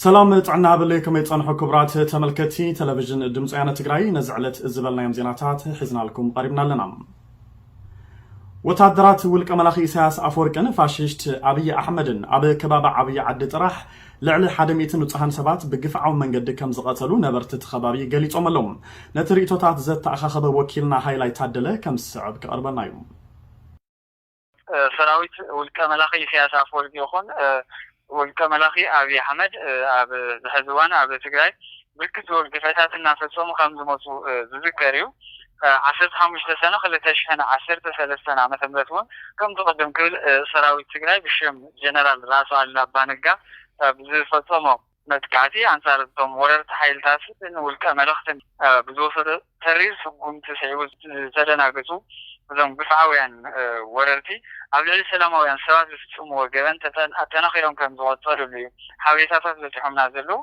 ሰላም ጥዕና ሃበለይ፣ ከመይ ጸንሑ ክቡራት ተመልከቲ ቴሌቪዥን ድምፂ ወያነ ትግራይ? ነዚ ዕለት ዝበልናዮም ዜናታት ሒዝናልኩም ቀሪብና ኣለና። ወታደራት ውልቀ መላኺ ኢሳያስ ኣፈወርቅን ፋሽስት ኣብይ ኣሕመድን ኣብ ከባቢ ዓብዪ ዓዲ ጥራሕ ልዕሊ ሓደ ሚእትን ንጹሃን ሰባት ብግፍዓዊ መንገዲ ከም ዝቐተሉ ነበርቲ እቲ ከባቢ ገሊጾም ኣለዉ። ነቲ ርእቶታት ዘተኣኻኸበ ወኪልና ሃይላይ ታደለ ከም ዝስዕብ ክቐርበልና እዩ። ሰራዊት ውልቀ መላኺ ኢሳያስ ኣፈወርቂ ይኹን ውልቀ መላኺ ኣብይ ኣሕመድ ኣብ ዝሐዚ እዋን ኣብ ትግራይ ብርክት ዝበሉ ግፍዕታት እናፈፀሙ ከም ዝመፁ ዝዝከር እዩ። ዓሰርተ ሓሙሽተ ሰነ ክልተ ሽሕን ዓሰርተ ሰለስተን ዓመተ ምህረት እውን ከምዚ ቅድም ክብል ሰራዊት ትግራይ ብሽም ጀነራል ራእሲ ኣሉላ ኣባነጋ ብዝፈፀሞ መጥቃዕቲ ኣንፃር እቶም ወረርቲ ሓይልታት ንውልቀ መለኽትን ብዝወሰዶ ተሪር ስጉምቲ ስዒቡ ዝተደናገፁ እዞም ግፍዓውያን ወረርቲ ኣብ ልዕሊ ሰላማውያን ሰባት ዝፍፅምዎ ገበን ኣጠናኺሮም ከም ዝቐፀሉሉ እዩ ሓበሬታታት በፂሖምና ዘለዉ።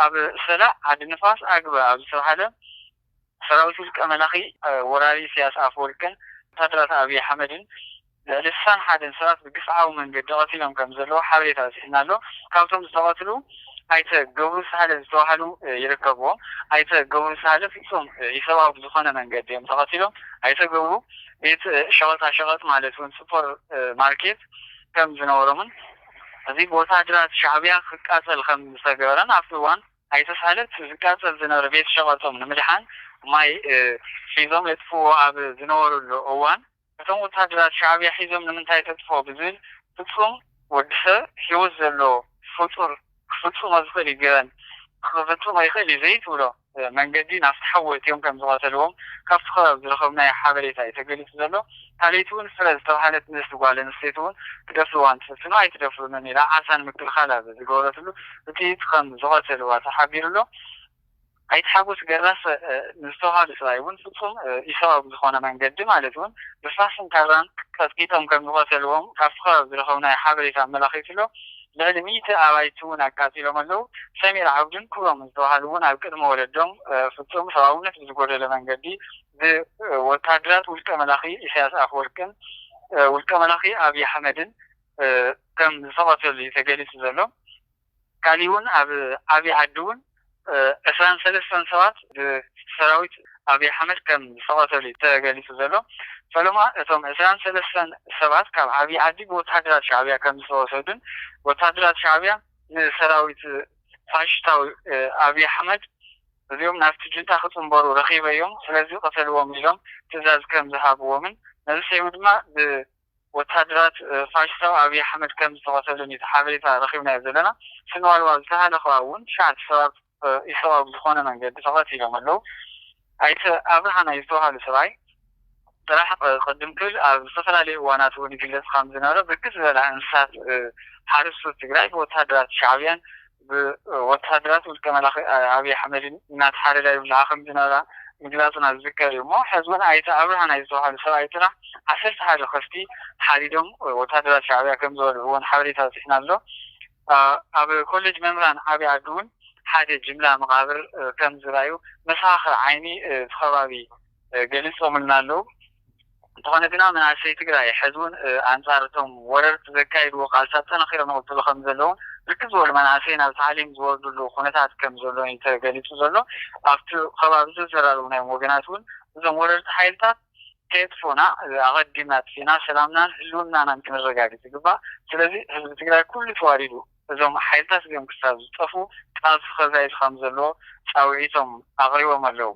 ኣብ ሰላዕ ዓዲ ንፋስ ኣግበ ኣብ ዝተባሃለ ሰራዊት ውልቀ መላኺ ወራሪ ኢሳያስ ኣፈወርቅን ወታደራት ኣብይ ኣሕመድን ልዕሊ ስሳን ሓደን ሰባት ብግፍዓዊ መንገዲ ቀቲሎም ከም ዘለዉ ሓበሬታ በፂሑና ኣሎ። ካብቶም ዝተቐትሉ ኣይተ ገብሩ ሳህለ ዝተባሃሉ ይርከብዎም። ኣይተ ገብሩ ሳህለ ፍፁም ኢሰብኣዊ ብዝኾነ መንገዲ እዮም ተቐቲሎም። ኣይተ ገብሩ ቤት ሸቐጣ ሸቐጥ ማለት እውን ሱፐር ማርኬት ከም ዝነበሮምን እዚ ብወታደራት ሻዕብያ ክቃፀል ከም ዝተገበረን ኣብቲ እዋን ኣይተ ሳህለ ዝቃፀል ዝነበረ ቤት ሸቐጦም ንምድሓን ማይ ሒዞም የጥፍዎ ኣብ ዝነበሩሉ እዋን እቶም ወታደራት ሻዕብያ ሒዞም ንምንታይ ተጥፍኦ ብዝብል ፍፁም ወዲ ሰብ ሂወት ዘለዎ ፍጡር ክፍፅሞ ዝኽእል እዩ ገበን ክፍፅሞ ይኽእል እዩ ዘይትብሎ መንገዲ ናብቲ ሓዊ ኣእትዮም ከም ዝቐተልዎም ካብቲ ከባቢ ዝረኸብናዮ ሓበሬታ እዩ ተገሊፁ ዘሎ። ካልኣይቲ እውን ፍረ ዝተባሃለት ንእስቲ ጓል ኣንስተይቲ እውን ክደፍርዋ እንትፍትኑ ኣይትደፍሩንን ኢላ ዓሳ ንምክልኻል ኣብ ዝገበረትሉ ብጥይት ከም ዝቐተልዋ ተሓቢሩ ኣሎ። ኣይተ ሓጎስ ገራስ ንዝተባሃሉ ሰብኣይ እውን ፍፁም ኢሰብኣዊ ብዝኾነ መንገዲ ማለት እውን ብፋስን ካራን ቀጥቂጦም ከም ዝቐተልዎም ካብቲ ከባቢ ዝረኸብናዮ ሓበሬታ ኣመላኺቱ ኣሎ። ልዕሊ ሚእቲ ኣባይቲ እውን ኣቃፂሎም ኣለዉ። ሰሚር ዓብዱን ክብሮምን ዝተባሃሉ እውን ኣብ ቅድሚ ወለዶም ፍፁም ሰብኣውነት ብዝጎደለ መንገዲ ብወታደራት ውልቀ መላኺ ኢሳያስ ኣፈወርቅን ውልቀ መላኺ ኣብይ ኣሕመድን ከም ዝተቐተሉ እዩ ተገሊፁ ዘሎ። ካሊእ እውን ኣብ ዓብዪ ዓዲ እውን ዕስራን ሰለስተን ሰባት ብሰራዊት ኣብይ ኣሕመድ ከም ዝተቐተሉ እዩ ተገሊፁ ዘሎ። ፈለማ እቶም ዕስራን ሰለስተን ሰባት ካብ ዓብዪ ዓዲ ብወታደራት ሻዕብያ ከም ዝተወሰዱን ወታደራት ሻዕብያ ንሰራዊት ፋሽስታዊ ኣብይ ኣሕመድ እዚኦም ናብቲ ጁንታ ክፅንበሩ ረኺበዮም ስለዚ ቅተልዎም ኢሎም ትእዛዝ ከም ዝሃብዎምን ነዚ ሰይሙ ድማ ወታደራት ፋሽስታዊ ኣብይ ኣሕመድ ከም ዝተቐተሉን እዩ ሓበሬታ ረኺብናዮ ዘለና። ስንዋልዋ ዝተሃለኸ እውን ትሽዓተ ሰባት ኢሰብኣዊ ብዝኾነ መንገዲ ተቐቲሎም ኣለዉ። ኣይተ ኣብርሃ ናይ ዝተባሃሉ ሰብኣይ ጥራሕ ቅድም ክብል ኣብ ዝተፈላለዩ እዋናት እውን ይግለፅ ከም ዝነበረ ብርክት ዝበላ እንስሳት ሓረስቶት ትግራይ ብወታደራት ሻዕብያን ብወታደራት ውልቀ መላኺ ኣብይ ኣሕመድን እናተሓረዳ ይብልዓ ከም ዝነበራ ምግላፅና ዝዝከር እዩ እሞ ሕዚ እውን ኣይተ ኣብርሃ ናይ ዝተባሃሉ ሰብኣይ ጥራሕ ዓሰርተ ሓደ ከፍቲ ሓሪዶም ወታደራት ሻዕብያ ከም ዝበልዕዎን ሓበሬታ በፂሕና ኣሎ። ኣብ ኮሌጅ መምህራን ዓብዪ ዓዲ እውን ሓደ ጅምላ መቓብር ከም ዝረኣዩ መሰኻኽር ዓይኒ እቲ ከባቢ ገሊፆምልና ኣለዉ። እንተኾነ ግና መናእሰይ ትግራይ ሕዚ እውን ኣንፃር እቶም ወረርቲ ዘካይድዎ ቃልሲ ኣጠናኺሮም ይቕፅሉ ከም ዘለውን ብርክት ዝበሉ መናእሰይ ናብ ታዕሊም ዝወርድሉ ኩነታት ከም ዘሎ እዩ ተገሊፁ ዘሎ። ኣብቲ ከባቢ ዝተዘራረቡ ናይ ወገናት እውን እዞም ወረርቲ ሓይልታት ከየጥፉና ኣቐዲምና ኣጥፊእና ሰላምናን ህልውናናን ክነረጋግፅ ይግባእ። ስለዚ ህዝቢ ትግራይ ኩሉ ተዋዲዱ እዞም ሓይልታት እዚኦም ክሳብ ዝጠፉ ቃልሲ ከዛይድ ከም ዘለዎ ፃውዒቶም ኣቕሪቦም ኣለዉ።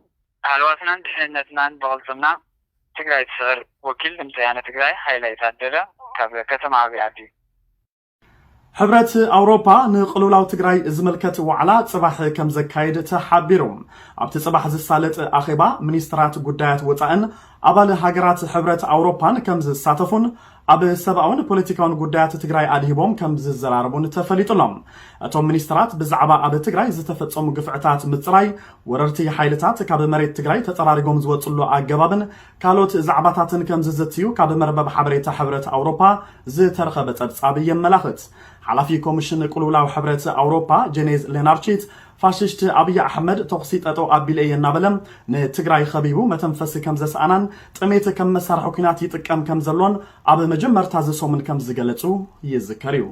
ሃለዋትናን ድሕንነትናን ብቕልፅምና ትግራይ ትስዕር። ወኪል ድምፂ ወያነ ትግራይ ሃይላይ ታደለ ካብ ከተማ ዓብዪ ዓዲ። ሕብረት ኣውሮፓ ንቅልውላው ትግራይ ዝምልከት ዋዕላ ፅባሕ ከም ዘካይድ ተሓቢሩ። ኣብቲ ፅባሕ ዝሳለጥ ኣኼባ ሚኒስትራት ጉዳያት ወፃእን ኣባል ሃገራት ሕብረት ኣውሮፓን ከም ዝሳተፉን ኣብ ሰብኣውን ፖለቲካውን ጉዳያት ትግራይ ኣድሂቦም ከም ዝዘራረቡን ተፈሊጡ ኣሎ። እቶም ሚኒስትራት ብዛዕባ ኣብ ትግራይ ዝተፈጸሙ ግፍዕታት ምፅራይ፣ ወረርቲ ሓይልታት ካብ መሬት ትግራይ ተፀራሪጎም ዝወፅሉ ኣገባብን ካልኦት ዛዕባታትን ከም ዝዝትዩ ካብ መርበብ ሓበሬታ ሕብረት ኣውሮፓ ዝተረኸበ ፀብፃብ የመላኽት። ሓላፊ ኮሚሽን ቅልውላው ሕብረት ኣውሮፓ ጄኔዝ ሌናርቺት ፋሽስት ኣብይ ኣሕመድ ተኹሲ ጠጠው ኣቢለ እየ እናበለ ንትግራይ ኸቢቡ መተንፈሲ ከም ዘስኣናን ጥሜት ከም መሳርሒ ኲናት ይጥቀም ከም ዘሎን ኣብ መጀመርታ እዚ ሰሙን ከም ዝገለጹ ይዝከር እዩ።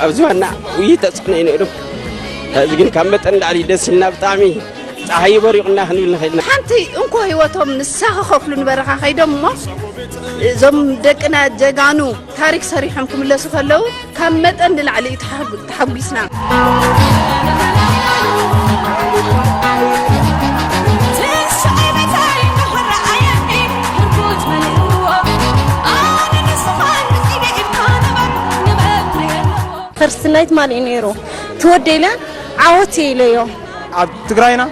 ኣብዚ ዋና ውይ ተፅዕኖ ይንእዱ። እዚ ግን ካብ መጠን ላዕሊ ደስ ኢልና፣ ብጣዕሚ ፀሓይ በሪቑና ክንብል ንኽእል ኢና። ሓንቲ እንኮ ህይወቶም ንሳ ክኸፍሉ ንበረኻ ከይዶም እሞ፣ እዞም ደቅና ጀጋኑ ታሪክ ሰሪሖም ክምለሱ ከለዉ ካብ መጠን ንላዕሊ እዩ ተሓጉ-፣ ተሓጒስና። ፈርስት ናይት ማን እዩ ነይሩ? ትወደይ ኢለ ዓወት እየ ኢለዮ። ኣብ ትግራይና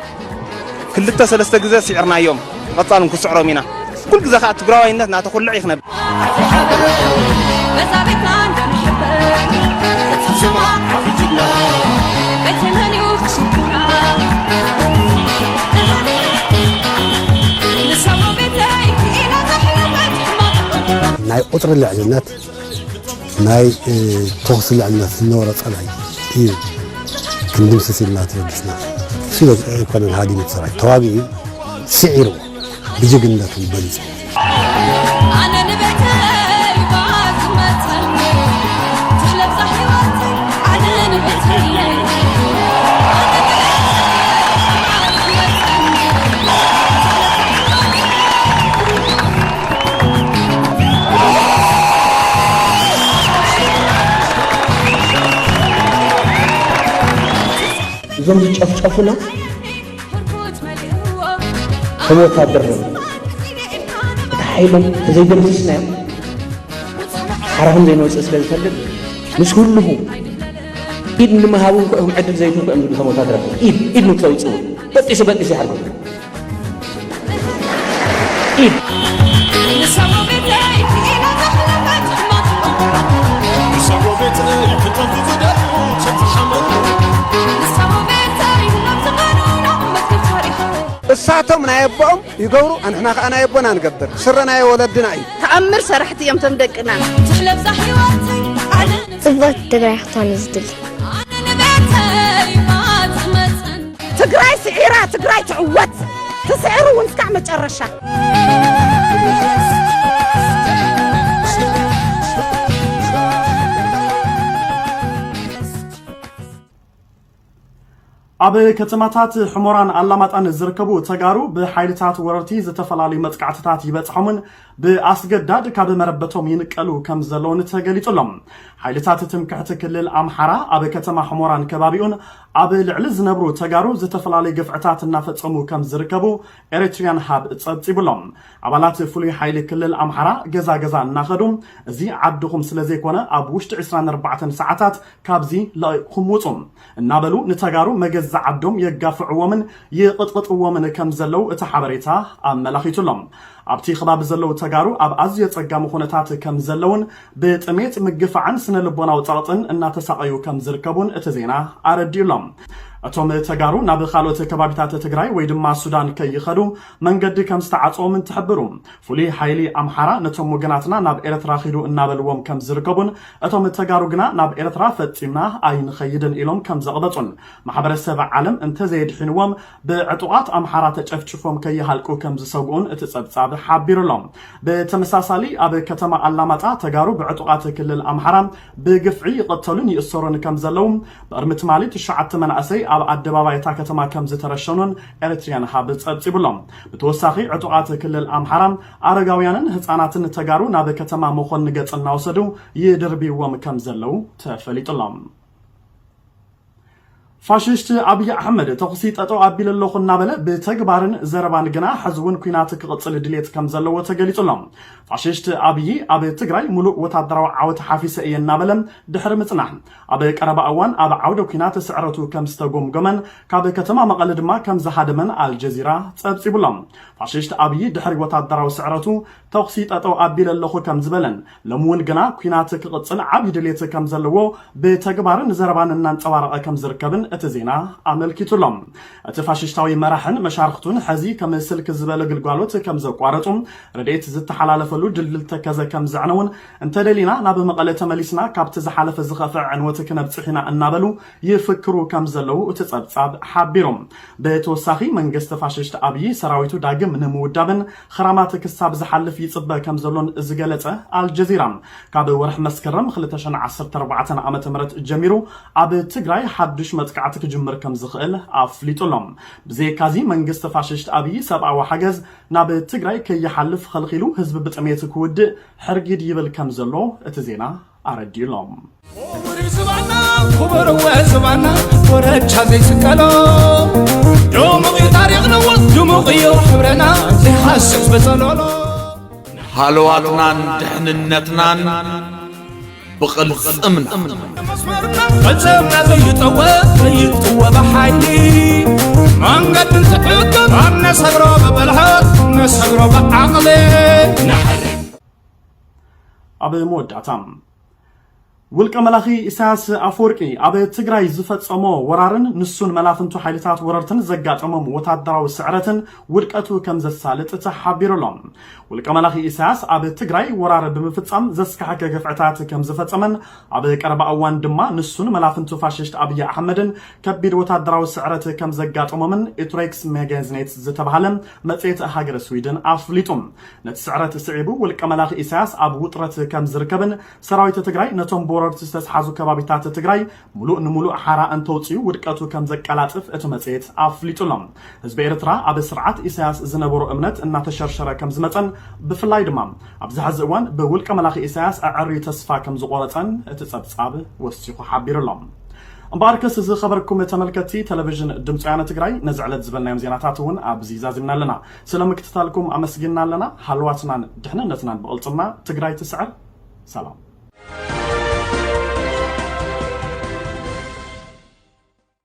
ክልተ ሰለስተ ግዜ ስዒርናዮም፣ ቀጻልን ክስዕሮም ኢና። ኩሉ ግዜ ከዓ ትግራዋይነት እናተኮልዐ ይኽነብ። ናይ ቁፅሪ ልዕልነት፣ ናይ፣ እ፣ ተኹሲ ልዕልነት ዝነበሮ ጸላኢ እዩ ክንድምስስ ኢልና ተበጊስና። እሱ ኣይኮነን ሃዲሙ እቲ ሰራዊት፣ ተዋጊኡ፣ ስዒሩ፣ ብጅግንነቱ በሊጹ። ኣነ ንቤተይ ባዝመትን ትለብሳ ህይወት ኣነ ንቤተይ እዞም ዝጨፍጨፉና ከም ወታደር ነው። እቲ ሓይሎም ተዘይደምስስናዮም ሓራኹም ዘይንወፅእ ስለ ዝፈልጥ ምስ ኩልኹ ኢድ ንምሃቡ እንኳ እዮም ዕድል ዘይትህቡ እዮም ዝብሉ ከም ወታደራት ኢድ ኢድ ንክተውፅኡ በጢሱ በጢሱ ይሓርኩም። እሳቶም ናይ ኣቦኦም ይገብሩ፣ ኣንሕና ከዓ ናይ ኣቦና ንገብር። ስረ ናይ ወለድና እዩ። ተኣምር ሰራሕቲ እዮም ቶም ደቅና። ጽብቕቲ ትግራይ ክትኾን እዩ ዝድሊ። ትግራይ ስዒራ፣ ትግራይ ትዕወት። ትስዕር እውን እስካዕ መጨረሻ። ኣብ ከተማታት ሕሞራን ኣላማጣን ዝርከቡ ተጋሩ ብሓይልታት ወረርቲ ዝተፈላለዩ መጥቃዕትታት ይበጽሖምን ብኣስገዳድ ካብ መረበቶም ይንቀሉ ከም ዘለውን ተገሊጹ ኣሎ። ሓይልታት ትምክሕቲ ክልል ኣምሓራ ኣብ ከተማ ሕሞራን ከባቢኡን ኣብ ልዕሊ ዝነብሩ ተጋሩ ዝተፈላለዩ ግፍዕታት እናፈጸሙ ከም ዝርከቡ ኤሪትሪያን ሃብ ጸብጺቡ ኣሎ። ኣባላት ፍሉይ ሓይሊ ክልል ኣምሓራ ገዛ ገዛ እናኸዱ፣ እዚ ዓድኹም ስለ ዘይኮነ ኣብ ውሽጢ ዕስራን ኣርባዕተን ሰዓታት ካብዚ ለቒቕኩም ውጹ እናበሉ ንተጋሩ መገዛ ዓዶም የጋፍዕዎምን ይቕጥቕጥዎምን ከም ዘለዉ እቲ ሓበሬታ ኣመላኺቱ ኣሎ። ኣብቲ ከባቢ ዘለዉ ተጋሩ ኣብ ኣዝዩ ኣጸጋሚ ኩነታት ከም ዘለዉን ብጥሜት ምግፋዕን ስነ ልቦናዊ ጸቕጥን እናተሳቐዩ ከም ዝርከቡን እቲ ዜና ኣረዲኡ ኣሎ። እቶም ተጋሩ ናብ ካልኦት ከባቢታት ትግራይ ወይ ድማ ሱዳን ከይኸዱ መንገዲ ከም ዝተዓጽዎም እንትሕብሩ፣ ፍሉይ ሓይሊ ኣምሓራ ነቶም ወገናትና ናብ ኤርትራ ኺዱ እናበልዎም ከም ዝርከቡን እቶም ተጋሩ ግና ናብ ኤርትራ ፈጺምና ኣይንኸይድን ኢሎም ከም ዘቕበጹን ማሕበረሰብ ዓለም እንተዘየድሒንዎም ብዕጡቓት ኣምሓራ ተጨፍጭፎም ከይሃልቁ ከም ዝሰግኡን እቲ ጸብጻብ ሓቢሩ ኣሎ። ብተመሳሳሊ ኣብ ከተማ ኣላማጣ ተጋሩ ብዕጡቓት ክልል ኣምሓራ ብግፍዒ ይቐተሉን ይእሰሩን ከም ዘለዉ ብቕድሚ ትማሊ ትሽዓተ መናእሰይ ኣብ ኣደባባይ እታ ከተማ ከም ዝተረሸኑን ኤሪትሪያን ሃብ ጸብጺቡ ኣሎ። ብተወሳኺ ዕጡቓት ክልል ኣምሓራ ኣረጋውያንን ህጻናትን ተጋሩ ናብ ከተማ መኾኒ ገጽ እናወሰዱ ይድርብይዎም ከም ዘለዉ ተፈሊጡ ኣሎ። ፋሽስት ኣብይ ኣሕመድ ተኹሲ ጠጠው ኣቢለ ኣለኹ እናበለ ብተግባርን ዘረባን ግና ሕዚ እውን ኲናት ክቕጽል ድሌት ከም ዘለዎ ተገሊጹ ኣሎ። ፋሽስት ኣብይ ኣብ ትግራይ ሙሉእ ወታደራዊ ዓወት ሓፊሰ እየ እናበለ ድሕሪ ምጽናሕ ኣብ ቀረባ እዋን ኣብ ዓውደ ኲናት ስዕረቱ ከም ዝተጎምጎመን ካብ ከተማ መቐለ ድማ ከም ዝሃደመን ኣልጀዚራ ጸብጺቡ ኣሎ። ፋሽስት ኣብይ ድሕሪ ወታደራዊ ስዕረቱ ተኹሲ ጠጠው ኣቢለ ኣለኹ ከም ዝበለን ሎሚ እውን ግና ኲናት ክቕጽል ዓብዪ ድሌት ከም ዘለዎ ብተግባርን ዘረባን እናንጸባረቐ ከም ዝርከብን እቲ ዜና ኣመልኪቱ ኣሎ። እቲ ፋሽስታዊ መራሕን መሻርክቱን ሕዚ ከም ስልክ ዝበለ ግልጋሎት ከም ዘቋረጹ፣ ረድኤት ዝተሓላለፈሉ ድልድል ተከዘ ከም ዘዕነውን፣ እንተደሊና ናብ መቐለ ተመሊስና ካብቲ ዝሓለፈ ዝኸፍዐ ዕንወት ክነብጽሕ ኢና እናበሉ ይፍክሩ ከም ዘለዉ እቲ ጸብጻብ ሓቢሩ። ብተወሳኺ መንግስቲ ፋሽስት ኣብይ ሰራዊቱ ዳግም ንምውዳብን ኽራማት ክሳብ ዝሓልፍ ይጽበ ከም ዘሎን ዝገለጸ ኣልጀዚራ፣ ካብ ወርሒ መስከረም ክልተ ሽሕን ዓሰርተ ኣርባዕተን ዓመተ ምህረት ጀሚሩ ኣብ ትግራይ ሓዱሽ መጥቃዕቲ ክጅምር ከም ዝኽእል ኣፍሊጡ ኣሎ። ብዘይካዚ መንግስቲ ፋሽስት ኣብይ ሰብኣዊ ሓገዝ ናብ ትግራይ ከይሓልፍ ኸልኺሉ ህዝቢ ብጥሜት ክውድእ ሕርጊድ ይብል ከም ዘሎ እቲ ዜና ኣረዲኡ ኣሎ። ክቡር እዩ ዝባና፣ ክቡር እወ ዝባና፣ ኮረቻ ዘይስቀሎ። ድሙቕ እዩ ታሪኽና፣ ድሙቕ እዩ ሕብረና፣ ዘይሓስብ ብጸሎሎ። ሃለዋትናን ድሕንነትናን ብቕልጽምና። መስመርና፣ ቅልጽምና ዘይጠወ፣ ዘይጥወ ብሓይሊ። መንገዲ እንትሕግም፣ ኣብ ነሰግሮ ብብልሓት፣ ነሰግሮ ብዓቕሊ። ኣብ መወዳእታ፣ ውልቀ መላኺ ኢሳያስ ኣፈወርቂ ኣብ ትግራይ ዝፈጸሞ ወራርን ንሱን መላፍንቱ ሓይልታት ወረርትን ዘጋጠሞም ወታደራዊ ስዕረትን ውድቀቱ ከም ዘሳልጥ ተሓቢሩ ኣሎ። ውልቀ መላኺ ኢሳያስ ኣብ ትግራይ ወራር ብምፍጻም ዘስካሕከ ግፍዕታት ከም ዝፈጸመን ኣብ ቀረባ እዋን ድማ ንሱን መላፍንቱ ፋሽስት ኣብይ ኣሕመድን ከቢድ ወታደራዊ ስዕረት ከም ዘጋጠሞምን ኢትሬክስ ሜጋዚኔት ዝተባህለ መጽሔት ሃገረ ስዊድን ኣፍሊጡ። ነቲ ስዕረት ስዒቡ ውልቀ መላኺ ኢሳያስ ኣብ ውጥረት ከም ዝርከብን ሰራዊት ትግራይ ነቶም ብወረርቲ ዝተስሓዙ ከባቢታት ትግራይ ሙሉእ ንሙሉእ ሓራ እንተውፅኡ ውድቀቱ ከም ዘቀላጥፍ እቲ መጽሔት ኣፍሊጡ ኣሎ። ህዝቢ ኤርትራ ኣብ ስርዓት ኢሳያስ ዝነበሮ እምነት እናተሸርሸረ ከም ዝመጸን ብፍላይ ድማ ኣብዚ ሕዚ እዋን ብውልቀ መላኺ ኢሳያስ ኣዐርዩ ተስፋ ከም ዝቆረጸን እቲ ጸብጻብ ወሲኹ ሓቢሩ ኣሎ። እምበኣርከስ ዝኸበርኩም ተመልከትቲ ቴሌቪዥን ድምፂ ወያነ ትግራይ ነዚ ዕለት ዝበልናዮም ዜናታት እውን ኣብዚ ዛዚምና ኣለና። ስለ ምክትታልኩም ኣመስጊንና ኣለና። ሃልዋትናን ድሕንነትናን ብቕልፅምና። ትግራይ ትስዕር። ሰላም።